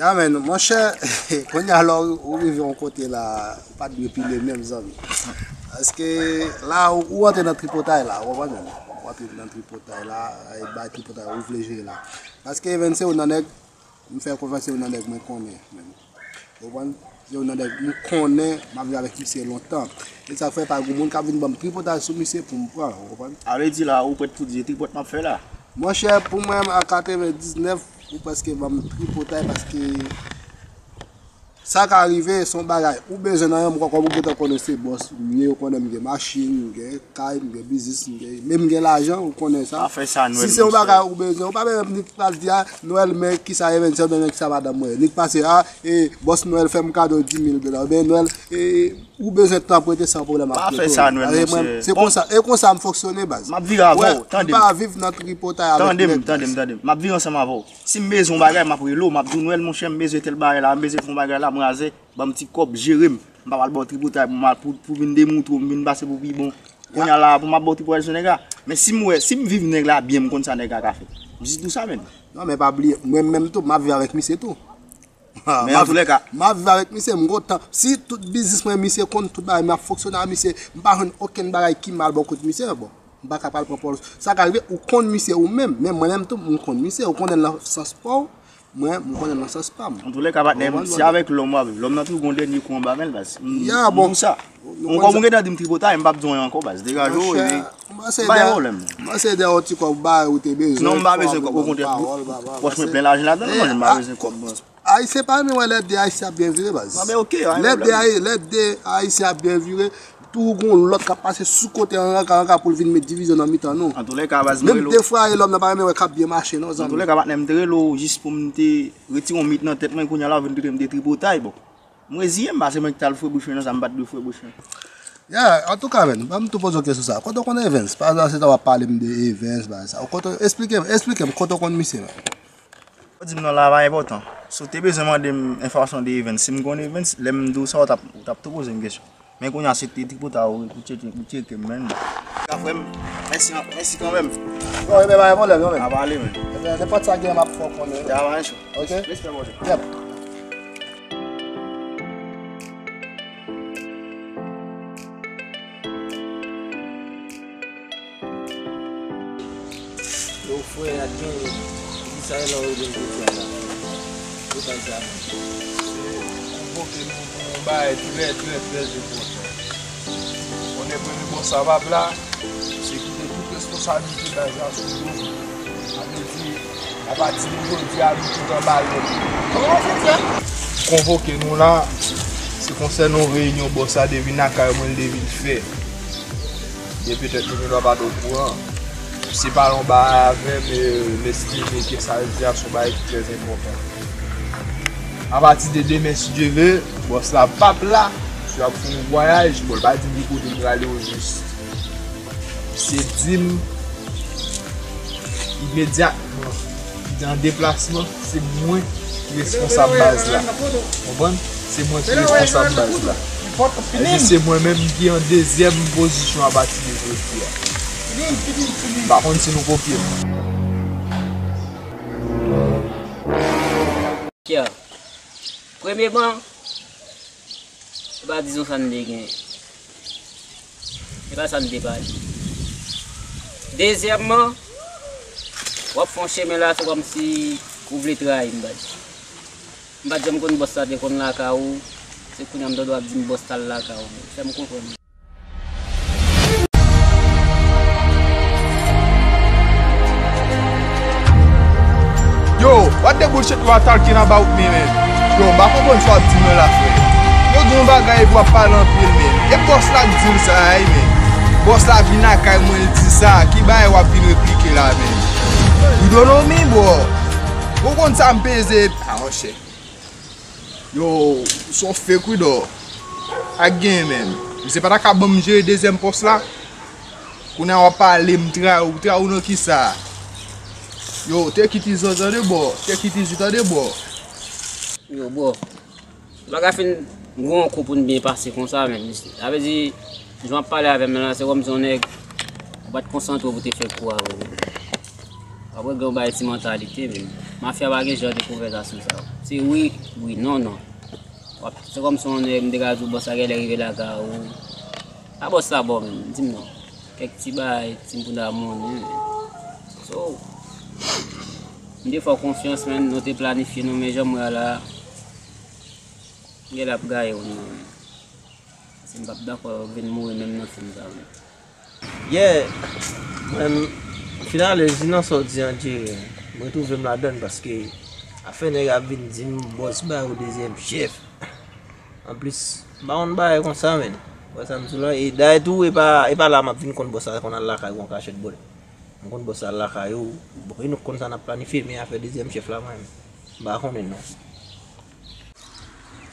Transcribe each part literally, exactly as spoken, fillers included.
Amen, monchè, kounye a la ou rive yon kote la, ou pa t dwe pile menm, zanmi. Paske la, ou, ou antre nan tripotay la, ou konprann menm? Ou antre nan tripotay la, e bay tripotay ou vle jere la. Paske Evens se youn nan nèg, m fè konfyans se youn nan nèg mwen konnen menm. Ou konprann? Se youn nan nèg m konnen, m ap viv avèk misye lontan. E sa fè pa gen moun k ap vin ban m tripotay sou misye pou m pran, ou konprann? A vle di la, ou prèt pou di tripot m ap fè la? Monchè, pou mwen, a katrevendiznèf, ou prèske ban m tripotay paske sa ka rive, se yon bagay ou bezwen nan men m, kòm ou gentan konnen se bòs m ye, ou konnen m gen machin, m gen kay, m gen biznis, m gen, men m gen lajan, ou konnen sa. Pa fè sa, Nwèl, monchè. Si se yon bagay ou bezwen, ou pa bezwen nik pral di a, Nwèl, men kisa Evens, men kisa madanm mwen. Nik pase a, e, bòs Nwèl fè m kado di mil dola, oubyen Nwèl, e, ou bezwen tan prete san pwoblèm ak yo tou. Pa fè sa, Nwèl, monchè. Se konsa, e konsa m fonksyone, baz. M ap vire avè w, tande m. M pa viv nan tripotay avèk nèg, baz. Tande m, tande m, tande m. M ap vire ansanm avè w. Si m bezwen yon bagay, m ap rele w, m ap di w, Nwèl, monchè, m bezwen tèl bagay la, m bezwen fè yon bagay la, m raze, ban m ti kòb, jere m. M pa pral ba w tripotay pou m al, pou, pou vin demoutre w, m vin pase pou pi bon. Kounye a la, pou m ap ba w tripotay sou nèg la. Men si m wè, si m viv nèg la byen, m konn sa nèg la ka fè. M jis di w sa, menn. Non, men pa bliye, mwen menm tou, m ap viv avèk misye tou. Men antoulèka, m ap viv avèk misye, m kontan. Si tout biznis mwen, misye konn tout bagay, m ap fonksyone ak misye, m pa jwenn okenn bagay ki mal bò kot misye, bon. M pa ka pral pran pòz. Sa ka rive, ou konn misye ou menm, men mwen menm tou, m konn misye, ou konnen l nan sans pa w, mwen, m konnen l nan sans pa m. Antoulèka, patnè m, se avèk lòm w ap viv. Lòm nan toujou gon dènye kou anba men l, baz. M, m di w sa. Ou konn sa. Ou gentan di m tripotay, m p ap di w anyen ankò, baz. Degaje w, e pa gen pwoblèm. M ap sede yon ti kòb, bay ou te bezwen. Non, m pa bezwen kòb, okontrè, pòch mwen plen lajan ladan l, non, m pa bezwen kòb, baz. Ayisyen pa renmen wè lè de Ayisyen ap byen vire, baz. Non, men oke, lè de Ay-, lè de Ayisyen ap byen vire, toujou gon lòt k ap pase sou kote an ranka ranka pou l vin met divizyon nan mitan nou. Antouka, baz, menm defwa e lòm nan pa renmen wè k ap byen mache, non, zanmi. Antouka, patnè, m te rele w jis pou m te retire yon mit nan tèt mwen, kounye a la w vin trete m de tripotay, bon. M reziye m, paske mwen ki t al fre bouch mwen nan sa, m pa t dwe fre bouch mwen. Ya, antouka, menn, ban m tou poze w kesyon sa. Kote w konn Evens? Pa egzanp, se ta w ap pale m de Evens, bagay sa. Kote, esplike m, esplike m, kote w konn misye, menn? Ou di m non la pa enpòtan. Si w te bezwen mande m enfòmasyon de Evens, si m konn Evens, lè m di w sa, ou t ap, ou t ap tou poze m kesyon. Men kounye a se te tripotay ou, ou tcheke, ou tcheke m, menn. Ka frè m, mèsi, mèsi kanmenm. Bon, ebyen, pa gen pwoblèm, non, menn. A pale, menn. Ebyen, nenpòt sa gen, m ap fè w konnen. Ya, pa gen cho. Ok? Respè, brother. Yep. Yo, frè, a gen, kisa e la w rele m jodi a la? Yo bay sa. Se konvoke nou pou yon bagay trè, trè, trè enpòtan. Konnen premye bòs sa p ap la, se kite tout responsablite baz la sou do. Sa vle di, apati de jodi a, nou tout anba lòd. Kòman w fè di sa? Konvoke nou la, se konsènan yon reyinyon bòs la te vin lakay mwen, l te vin fè. Gen petèt moun yo pa t okouran. Se pale yon bagay avè m, e, m estime ke sa l di a se yon bagay ki trè enpòtan. Apati de demen, si Dye vle, bòs la p ap la, misye ap fè yon vwayaj, bon, l pa di m ki kote l prale ojis. Misye di m imedyatman li nan deplasman, se mwen ki responsab baz la. Konprann? Se mwen ki responsab baz la. Èske se mwen menm ki an dezyèm pozisyon apati de jodi a? M pa konn si nou kopye m. Kè. Premyèman, se pa dizon sa n te gen. Se pa sa n te pale. Dezyèmman, w ap fè yon chemen la, se kòmsi ou vle trayi m, baz. M pa t janm konn bòs la te konn lakay ou, se kounye a m tande w ap di m bòs t al lakay ou. Fè m konprann. Yo, what the bullshit you are talking about me, man? Yo, m pa konprann sa w ap di m nan la, frè. Yo di yon bagay epi w ap pale anpil, man. E bòs la k di l sa a, wi, man. Bòs la vin lakay mwen, l di sa. Ki bagay w ap vin replike la, man? You don't know me, bro. Ou konn sa m peze? Ah, monchè. Yo, se yon fake wi, dò. Ak gen menm. Misye pa ta ka ban m jere dezyèm pòs la? Kounye a w ap pale m trayi w, trayi w nan kisa? Yo, take it easy tande, bro. Take it easy tande, bro. Yo, bro. Nou pa ka fin gwo yon kou pou n byen pase konsa, menm. Sa vle di, jan w ap pale avè m nan la, se kòmsi yon nèg ou pa t konsantre w pou te fè kou a vre. Apre gen yon bagay ti mantalite, menm. Mafya pa gen jan de konvèsasyon sa yo. Se wi, wi, non, non. W ap, se kòmsi yon nèg m te ka di w bòs la genlè rive lakay ou. A bòs la bon menm, di m non. Kèk ti bagay, ti bounda monnen, men. So, m te fè w konfyans, men, nou te planifye nou, men jan m wè a la, genlè ap gaye w non, men. Si m p ap dakò vin mouri menm nan fim sa menm. Yeah, mwen, m fin ale di nan sa w di an Jerry, mwen twouve m ladann paske afè nèg ap vin di m bòs ba yo dezyèm chèf. Anplis, m pa konn bagay konsa, men. Wè sa m di w la, e dayè tou, e pa, e pa la m ap vin konn bòs la konn al lakay ou an kachèt, bòl. M konn bòs la al lakay ou, bon, e nou k konn sa n ap planifye, men afè dezyèm chèf la, mwen, m pa konnen non.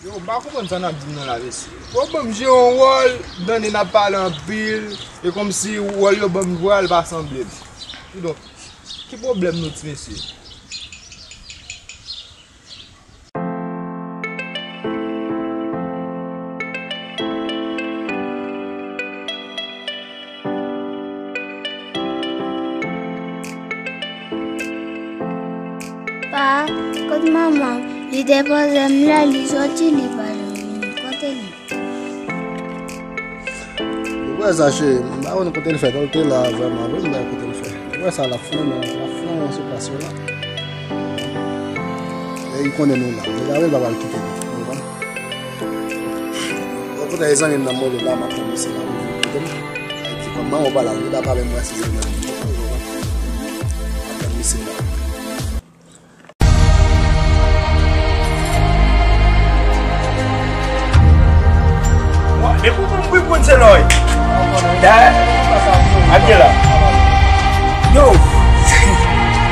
Yo, m pa konprann sa n ap di m nan la, mesye. Fò ban m jwe yon wòl, m tande n ap pale anpil, e kòmsi wòl yo ban m jwe a, l pa sanble m. Kidonk, ki pwoblèm nou, ti mesye? Pa, kot manman? Li depoze m la, li soti, li pa janm vini. Kote li? Ou wè sa, cheri, m pa konn kote l fè, non, l te la vrèman vre, m pa kote l fè. Ou wè sa, l ap flann, l ap flann sou plas yo la. E li konnen nou la. Li pa vle l pa pral kite nou. Ou konprann? Bon, kote zanmi m nan mwen la, m ap tann misye la, pou vin kote m. Sa vle di kòm manman pa la, li pa pale m, wè se zanmi m nan, ou konprann? M ap tann misye la. Depi w konn bri konn se lòy. Da, ap gen la. Yo,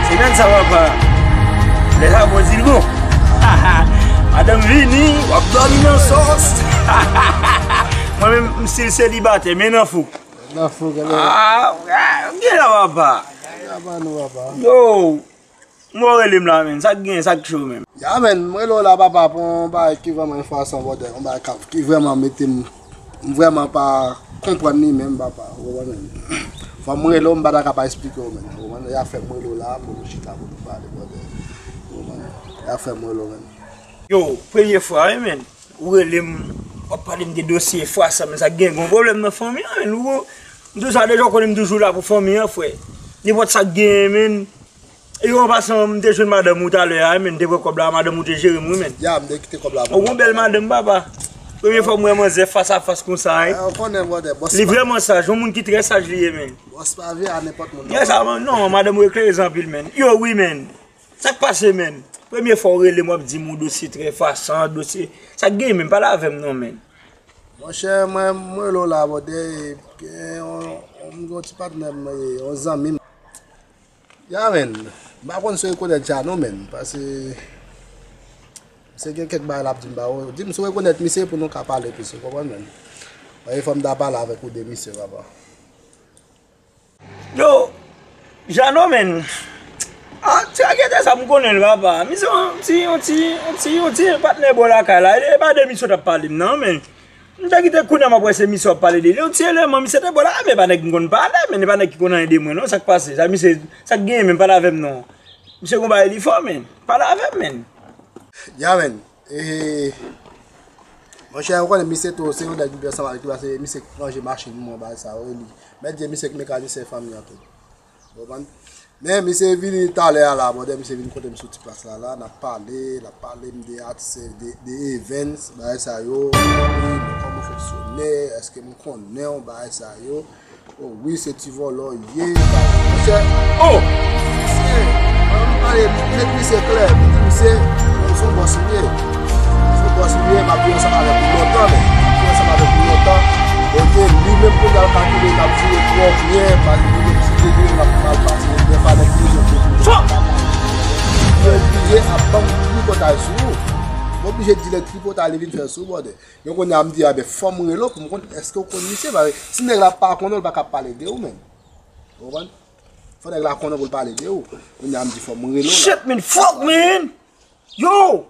se nan sa papa. Lè sa bon di l bon. Madanm vini, w ap dòmi nan sòs. Mwen menm, m still selibatè, men nan fou. Nan fou, gade. Ah, gen la papa. Gade la pa nou, papa. Yo, mwen rele m la, men. Sa k gen, sa k cho, men. Ya, men, mwen rele w la, papa, pou yon bagay ki vrèman yon fwa san bòdè, yon bagay ka, ki vrèman mete m, m vrèman pa konprann li menm, papa. Ou konprann? Fò m rele w, m pa ta ka pa esplike w, men. Ou konprann? Ya fè m rele w la, pou nou chita, pou nou pale, bòdè. Ou konprann? Ya fè m rele w, men. Yo, premye fwa, wi, men. Ou rele m, w ap pale m de dosye fwa sa, men sa gen gon pwoblèm nan fanmi an, men. Ou, m toujou sa, deja w konnen m toujou la pou fanmi an, frè. Nenpòt sa k genyen, men. E yo, an pasan, m te jwenn madanm ou talè a, men, m te pran kòb la, madanm ou te jere m, wi, men. Ya, m te kite kòb la pou ou. Ou gon bèl madanm, papa. Premye fwa m wè manzè fas a fas konsa, wi. Eh, ou konnen, brother, bòs. Li vrèman saj, yon moun ki trè saj li ye, men. Bòs pa vle a nenpòt moun, non. Yes, a, non, madanm ou eklere anpil, men. Yo, wi, men. Sa k pase, men? Premye fwa w rele m, w ap di m yon dosye trè fasan, dosye. Sa k genyen, men? Pale avè m non, men. Monchè, mwen, m rele w la, brother, gen yon, yon, yon ti patnè m, yon zanmi m. Ya, men, m pa konn si w rekonèt Jano, men, paske misye gen kèk bagay l ap di m ba ou. Di m si w rekonèt misye pou nou ka pale plis, ou konprann, men. Mwen, fò m ta pale avèk ou de misye, papa. Yo, Jano, men. Ah, ti agentè sa m konnen l, papa. Misye yon ti, yon ti, yon ti, yon ti patnè bò lakay la. E pa de misye w t ap pale m nan, men. M te kite kounye a m ap wè se misye w ap pale de li. Yon ti eleman, misye te bò la, men e pa nèg m konn pale, men e pa nèg ki konn anyen de mwen, non. Sa k pase? Sa misye, sa k genyen, men pale avè m, non. Misye gon bagay li fò, men. Pale avè m, men. Ya, men. E, monchè, ou konnen misye tou, se yon nèg m te ansanm avèk li, paske misye ki ranje machin mwen, bagay sa yo, e li. Mèt di misye ki mekanisyen fanmi an tou. Ou konprann? Men misye vini talè a la, brother, misye vin kote m sou ti plas la, la, n ap pale, l ap pale m de atis, de, de events, bagay sa yo, wi, men kòman w fonksyone, èske m konnen w, bagay sa yo. Oh wi, se ti vòlò w ye, monchè. Oh! Misye, ann pale, met misye klè, m di misye, bon, se yon bòs m ye. Se yon bòs m ye, m ap viv ansanm avèk ou lontan, men. M ap viv ansanm avèk ou lontan. Oke, li menm kounye a l kalkile, l ap joure twò byen, paske li menm si li vini, l ap mal pase, men pa nèg li je pou li. Fò! Li oblije ap ban m tripotay sou ou. M oblije di nèg tripotay li vin fè sou ou, brother. Men kounye a m di, a ben, fò m rele w pou m konn èske w konn misye, paske si nèg la pa konnen w, l pa ka pale de ou, men. Ou konprann? Fò nèg la konnen pou l pale de ou. Kounye a m di, fò m rele w la. Shit, man, fuck, man! Yo!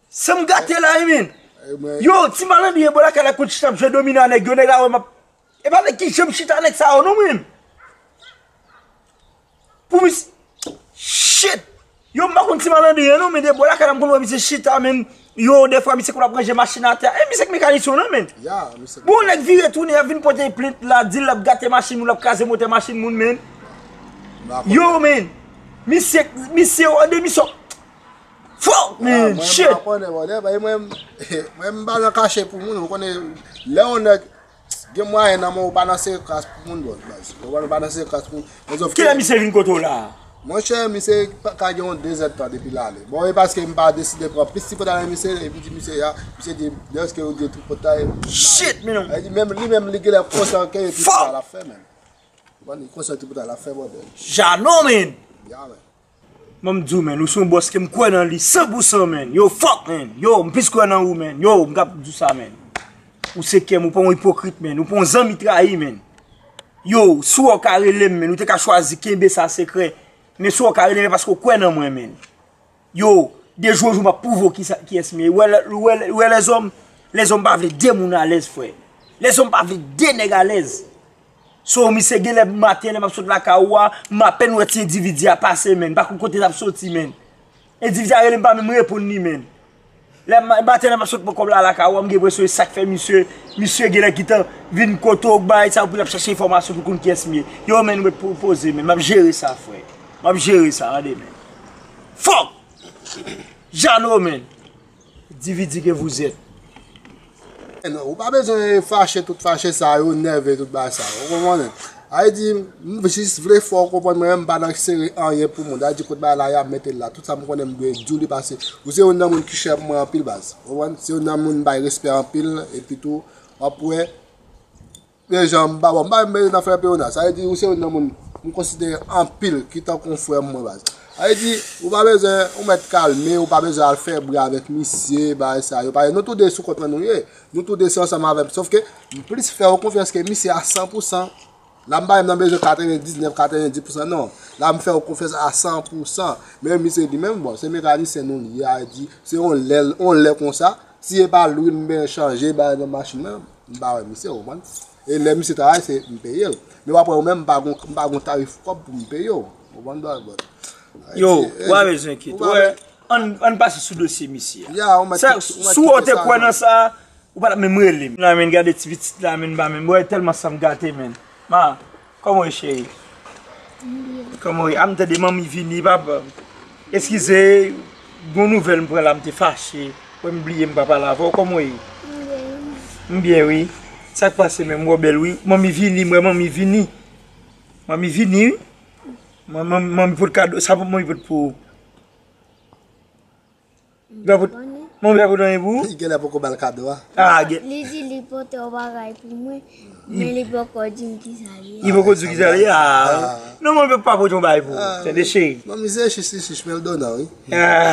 San m gate la, wi, man! Yo, ti malandren bò lakay la konn chita ap jwe domino a nèg yo, nèg la wè m ap, e pa nèg ki janm chita nèg sa yo, non, man! Pou misye, shit! Yo, m pa konn ti malandren an non, men de bò lakay la, m konn wè misye chita, men. Yo, defwa, misye konn ap ranje machin atè. E misye k mekanisyen w lan, men. Ya, misye. Bon, nèg vire tounen, y ap vin pote plent la, di l ap gate machin moun, l ap kraze motè machin moun, men. M pa konn. Yo, men. Misye, misye, yo, de misye. Fuck, man, shit. Ah, mwen, m pa konnen, bro. Mwen, mwen, mwen, m pa nan kache pou moun, ou konnen, lè yon nèg gen mwayen nan men w, ou pa nan sere kras pou moun, bro, baz. Ou pa nan sere kras pou moun. Kilè misye vin kote w la? Monchè, misye pa ka gen yon de zèdtan depi l ale. Bon, e paske m pa deside pran plis tripotay nan misye, epi di misye, ya, misye di, dèske ou di tripotay. Shit, men non. Li di, menm, li menm, li genlè konsyan ke tripotay l ap fè, men. Bon, li konsyan tripotay l ap fè, bòdèl. Jano, men. Ya, men. Ban m di w, men, ou se yon bòs ke m kwè nan li san pou san, men. Yo, fuck, men. Yo, m plis kwè nan ou, men. Yo, m kab di w sa, men. Ou se kè m, ou pa yon ipokrit, men. Ou pa yon zanmi trayi, men. Yo, si w wè w ka rele m, men. Ou te ka chwazi kenbe sa sekrè. Men si w wè w ka rele m, e paske w kwè nan mwen, men. Yo, de jou an jou, m ap pwouve w kisa, kiyès m ye. Ou wè, ou wè, ou wè lèzòm? Lèzòm pa vle de moun alèz, frè. Lèzòm pa vle de nèg alèz. So, misye genlè maten lè m ap sot lakay ou a, m apèn wè ti endividi a pase, men. M pa konn kote l ap soti, men. Endividi a rele m pa menm reponn li, men. Lè m, maten lè m ap sot pran kòb la lakay ou a, m gen enpresyon e sa k fè misye, misye genlè gentan vin kote w, bay sa pou l ap chache enfòmasyon pou konn kiyès m ye. Yo, men, nou ret po-, poze, men. M ap jere sa, frè. M ap jere sa, tande, men. Fuck! Jano, men. Dividi ke vous êtes. Eh non, ou pa bezwen fache tout fache sa yo, nève tout bagay sa yo. Ou konprann? Sa vle di, m jis vle fè w konprann mwen menm m pa nan sere anyen pou moun. Sa vle di kot bagay la ye a, m mete l la. Tout sa m konnen m dwe di w li pase. Ou se youn nan moun ki chè pou mwen anpil baz. Ou konprann? Se youn nan moun m bay respè anpil, epi tou, w ap wè, men jan m pa, bon, m pa menm nan fè peyona. Sa vle di, ou se youn nan moun m konsidere anpil ki tankou yon frè m mwen baz. Sa vle di, ou pa bezwen, ou mèt kalme, ou pa bezwen al fè bri avèk misye, bagay sa yo. Paske nou tou de sou kont mwen nou ye. Nou tou de se ansanm avè m. Sòf ke m plis fè w konfyans ke misye a san pou san. La m pa menm nan bezwen katrevendiznèf, katrevendis pou san, non. La m fè w konfyans a san pou san. Men misye li menm, bon, se mekanisyen nou li ye, sa vle di, se yon lè, yon lè konsa. Si e pa lwil m bezwen chanje, bagay nan machin nan, m pa wè misye, ou konprann? E lè misye travay, se m peye l. Men w ap wè ou menm, m pa gon, m pa gon tarif kòb pou m peye w. Ou konprann, bòdèl? Yo, ou pa bezwen enkyete. Ou wè, ann, ann pase sou dosye misye a. Ya, ou mèt sa, tout, ou mèt si w te kwè nan sa, ou pa t ap menm rele m. La, men, gade ti pitit la, men, ba, men, bòy, tèlman sa m gate, men. Ma, kòman w ye, cheri? Kòman w ye? A, m tande manmi vini, papa. Eskize, gon nouvèl m pran la, m te fache. Wè m bliye m pa pale avè w. Kòman w ye? M byen, wi. Sa k pase menm? M wè w bèl, wi. Manmi vini, m wè manmi vini. Manmi vini, wi. Man-, man-, manmi pot kado. Sa manmi pot pou ou? Li pa pot, manmi pa pot anyen pou ou? Li genlè poko ba l kado a. Ah, gen. Li di li pote yon bagay pou mwen, men li poko di m kisa li ye. Li poko di w kisa li ye? Ah. Non, manmi pa pot yon bagay pou ou. Tande, cheri. Manmi se chich li chich, men l donan, wi. Ah.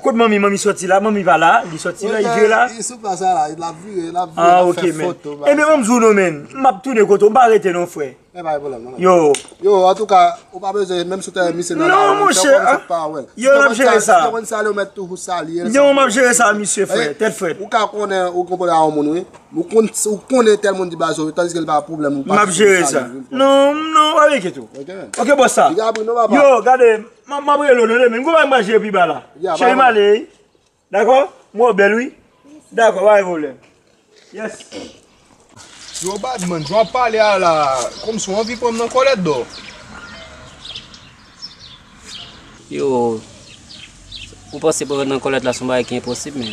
Kot manmi, manmi soti la? Manmi pa la, li soti la, li vire la. Li sou plas la, l ap vire, l ap vire, l ap fè foto. Ah, ok, men. Ebyen, ban m di w non, men. M ap tounen kote w, m pa rete non, frè. Men pa gen pwoblèm, non, men. Yo. Yo, antouka, ou pa bezwen, menm si w te wè misye nan lari, non, monchè, pa wè l. Yo, n ap jere sa. Si w te konn salye, ou mèt toujou salye l. Non, m ap jere sa, misye, frè, tèt frèt. Ou ka konnen, ou konn pwoblèm a yon moun, wi. Ou konn, ou konnen tèl moun di baz ou, tandiske l pa pwoblèm, ou pa jere sa. Non, non, pa enkyete w. Ok, bòs sa. Yo, gade, m ap, m ap rele w, non, men m gon bagay m pral jere pi ba la. Cheri, m ale. Dakò? M wè w bèl, wi. Dakò, pa gen pwoblèm. Yes. Yo, badman, jan w ap pale a la, kòmsi w anvi pran m nan kòlèt, dò. Yo, ou panse pran nan kòlèt la se yon bagay ki enposib, men.